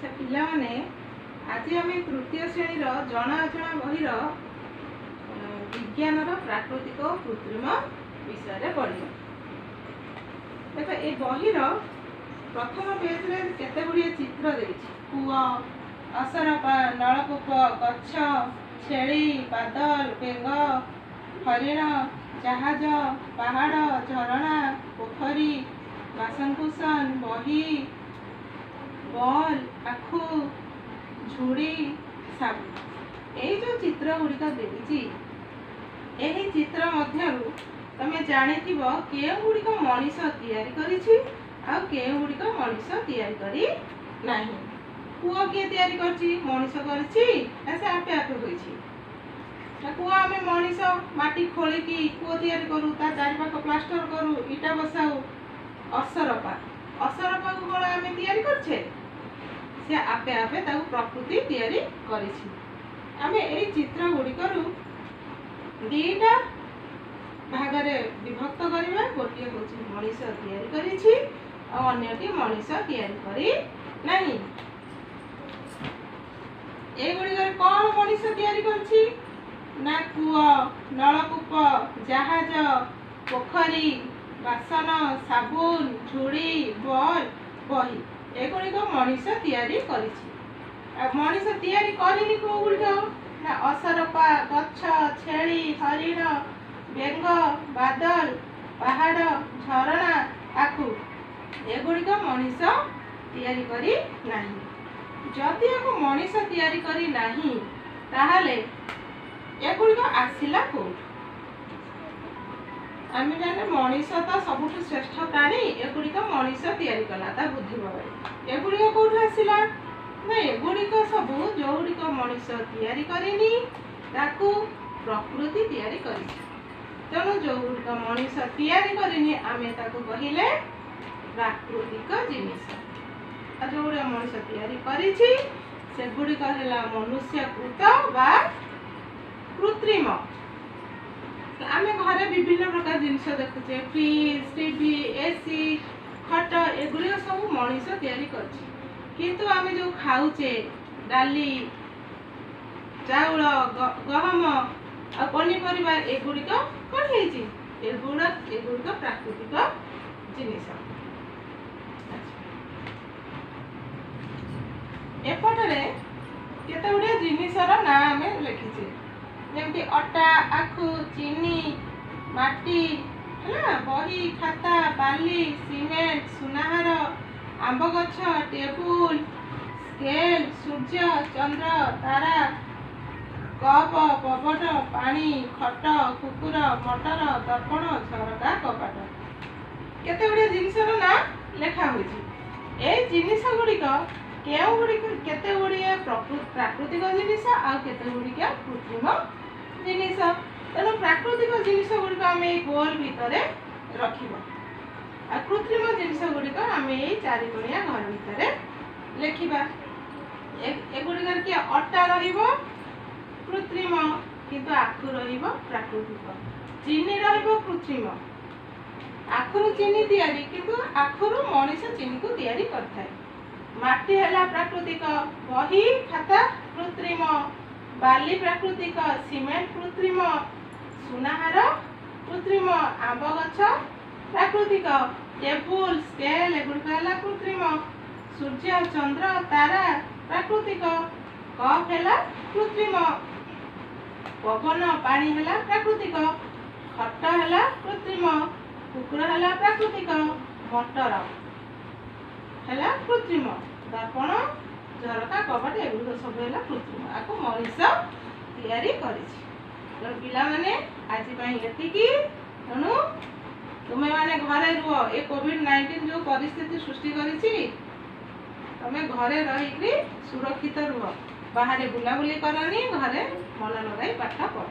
ଆଚ୍ଛା ପିଲାମାନେ, ଆଜି ଆମେ ତୃତୀୟ ଶ୍ରେଣୀର ଜଣା ଅଜଣା ବହିର ବିଜ୍ଞାନର ପ୍ରାକୃତିକ ଓ କୃତ୍ରିମ ବିଷୟରେ ପଢ଼ିବା। ଦେଖ, ଏ ବହିର ପ୍ରଥମ ପେଜରେ କେତେ ଗୁଡ଼ିଏ ଚିତ୍ର ଦେଇଛି। କୂଅ, ଅସରପା, ନଳକୂପ, ଗଛ, ଛେଳି, ବାଦଲ, ବେଙ୍ଗ, ହରିଣ, ଜାହାଜ, ପାହାଡ଼, ଝରଣା, ପୋଖରୀ, ବାସନକୁସନ, ବହି, ବଲ୍, ଆଖୁ, ଝୁଡ଼ି, ସାବୁନ। ଏଇ ଯେଉଁ ଚିତ୍ର ଗୁଡ଼ିକ ଦେଇଛି, ଏହି ଚିତ୍ର ମଧ୍ୟରୁ ତମେ ଜାଣିଥିବ କେଉଁ ଗୁଡ଼ିକ ମଣିଷ ତିଆରି କରିଛି ଆଉ କେଉଁ ଗୁଡ଼ିକ ମଣିଷ ତିଆରି କରି ନାହିଁ। କୂଅ କିଏ ତିଆରି କରିଛି? ମଣିଷ କରିଛି ନା ସେ ଆପେ ଆପେ ହୋଇଛି? ନା, କୂଅ ଆମେ ମଣିଷ ମାଟି ଖୋଳିକି କୂଅ ତିଆରି କରୁ, ତା ଚାରିପାଖ ପ୍ଲାଷ୍ଟର କରୁ, ଇଟା ବସାଉ। ଅସରପା, ଅସରପାକୁ କ'ଣ ଆମେ ତିଆରି କରିଛେ? ସେ ଆପେ ଆପେ ତାକୁ ପ୍ରକୃତି ତିଆରି କରିଛି। ଆମେ ଏଇ ଚିତ୍ର ଗୁଡ଼ିକରୁ ଦିଟା ଭାଗରେ ବିଭକ୍ତ କରିବା। ଗୋଟିଏ ହେଉଛି ମଣିଷ ତିଆରି କରିଛି ଆଉ ଅନ୍ୟଟି ମଣିଷ ତିଆରି କରି ନାହିଁ। ଏଗୁଡ଼ିକରେ କ'ଣ ମଣିଷ ତିଆରି କରିଛି ନା କୂଅ, ନଳକୂପ, ଜାହାଜ, ପୋଖରୀ, ବାସନ, ସାବୁନ, ଝୁଡ଼ି, ବଲ୍, ବହି। ଏଗୁଡ଼ିକ ମଣିଷ ତିଆରି କରିଛି। ଆଉ ମଣିଷ ତିଆରି କରିନି କେଉଁ ଗୁଡ଼ିକ ନା ଅସରପା, ଗଛ, ଛେଳି, ହରିଣ, ବେଙ୍ଗ, ବାଦଲ, ପାହାଡ଼, ଝରଣା, ଆଖୁ। ଏଗୁଡ଼ିକ ମଣିଷ ତିଆରି କରି ନାହିଁ। ଯଦି ଏକୁ ମଣିଷ ତିଆରି କରି ନାହିଁ, ତାହେଲେ ଏଗୁଡ଼ିକ ଆସିଲା କୋଉଠୁ? ଆମେ ଜାଣେ ମଣିଷ ତ ସବୁଠୁ ଶ୍ରେଷ୍ଠ ପ୍ରାଣୀ। ଏଗୁଡ଼ିକ ମଣିଷ ତିଆରି କଲା ତା ବୁଦ୍ଧି ବଳରେ। ଏଗୁଡ଼ିକ କୋଉଠୁ ଆସିଲା ନା ଏଗୁଡ଼ିକ ସବୁ ଯୋଉଗୁଡ଼ିକ ମଣିଷ ତିଆରି କରିନି, ତାକୁ ପ୍ରକୃତି ତିଆରି କରିଛି। ତେଣୁ ଯୋଉଗୁଡ଼ିକ ମଣିଷ ତିଆରି କରିନି, ଆମେ ତାକୁ କହିଲେ ପ୍ରାକୃତିକ ଜିନିଷ। ଆଉ ଯୋଉଗୁଡ଼ିକ ମଣିଷ ତିଆରି କରିଛି, ସେଗୁଡ଼ିକ ହେଲା ମନୁଷ୍ୟକୃତ ବା କୃତ୍ରିମ। ଆମେ ଘରେ ବିଭିନ୍ନ ପ୍ରକାର ଜିନିଷ ଦେଖୁଛେ, ଫ୍ରିଜ, ଟିଭି, ଏସି, ଖଟ, ଏଗୁଡ଼ିକ ସବୁ ମଣିଷ ତିଆରି କରିଛି। କିନ୍ତୁ ଆମେ ଯୋଉ ଖାଉଛେ ଡାଲି, ଚାଉଳ, ଗହମ ଆଉ ପନିପରିବା, ଏଗୁଡ଼ିକ କ'ଣ ହେଇଛି? ଏଗୁଡ଼ିକ ପ୍ରାକୃତିକ ଜିନିଷ। ଏପଟରେ କେତେ ଗୁଡ଼ିଏ ଜିନିଷର ନାଁ ଆମେ ଲେଖିଛେ, ଯେମିତି ଅଟା, ଆଖୁ, ଚିନି, ମାଟି, ହେଲା, ବହି, ଖାତା, ବାଲି, ସିମେଣ୍ଟ, ସୁନାହାର, ଆମ୍ବ ଗଛ, ଟେବୁଲ, ସ୍କେଲ, ସୂର୍ଯ୍ୟ, ଚନ୍ଦ୍ର, ତାରା, କପ, ପବନ, ପାଣି, ଖଟ, କୁକୁର, ମଟର, ଦର୍ପଣ, ଝରକା, କବାଟ। କେତେ ଗୁଡ଼ିଏ ଜିନିଷର ନାଁ ଲେଖା ହୋଇଛି। ଏଇ ଜିନିଷ ଗୁଡ଼ିକ କେଉଁ ଗୁଡ଼ିକ? କେତେ ଗୁଡ଼ିଏ ପ୍ରାକୃତିକ ଜିନିଷ ଆଉ କେତେ ଗୁଡ଼ିକ କୃତ୍ରିମ ଜିନିଷ। ତେଣୁ ପ୍ରାକୃତିକ ଜିନିଷ ଗୁଡ଼ିକ ଆମେ ଏଇ ଗୋଲ ଭିତରେ ରଖିବା ଆଉ କୃତ୍ରିମ ଜିନିଷ ଗୁଡ଼ିକ ଆମେ ଏଇ ଚାରିକୋଣିଆ ଘର ଭିତରେ ଲେଖିବା। ଏଗୁଡ଼ିକରେ କିଏ ଅଟା ରହିବ କୃତ୍ରିମ, କିନ୍ତୁ ଆଖୁ ରହିବ ପ୍ରାକୃତିକ। ଚିନି ରହିବ କୃତ୍ରିମ। ଆଖୁରୁ ଚିନି ତିଆରି, କିନ୍ତୁ ଆଖୁରୁ ମଣିଷ ଚିନିକୁ ତିଆରି କରିଥାଏ। ମାଟି ହେଲା ପ୍ରାକୃତିକ, ବହି ଖାତା କୃତ୍ରିମ, ବାଲି ପ୍ରାକୃତିକ, ସିମେଣ୍ଟ କୃତ୍ରିମ, ସୁନାହାର କୃତ୍ରିମ, ଆମ୍ବ ଗଛ ପ୍ରାକୃତିକ, ଟେବୁଲ, ସ୍କେଲ ଏଗୁଡ଼ିକ ହେଲା କୃତ୍ରିମ, ସୂର୍ଯ୍ୟ, ଚନ୍ଦ୍ର, ତାରା ପ୍ରାକୃତିକ, କପ୍ ହେଲା କୃତ୍ରିମ, ପବନ, ପାଣି ହେଲା ପ୍ରାକୃତିକ, ଖଟ ହେଲା କୃତ୍ରିମ, କୁକୁର ହେଲା ପ୍ରାକୃତିକ, ମଟର ହେଲା କୃତ୍ରିମ, ଦର୍ପଣ, ଝରକା, କବାଟ ଏଗୁଡ଼ିକ ସବୁ ହେଲା କୃତ୍ରିମ। ଆକୁ ମଣିଷ ତିଆରି କରିଛି। ତେଣୁ ପିଲାମାନେ, ଆଜି ପାଇଁ ଏତିକି। ତେଣୁ ତୁମେମାନେ ଘରେ ରୁହ। ଏ କୋଭିଡ-19 ଯେଉଁ ପରିସ୍ଥିତି ସୃଷ୍ଟି କରିଛି, ତମେ ଘରେ ରହିକରି ସୁରକ୍ଷିତ ରୁହ। ବାହାରେ ବୁଲାବୁଲି କରନି, ଘରେ ମନ ଲଗାଇ ପାଠ ପଢ଼।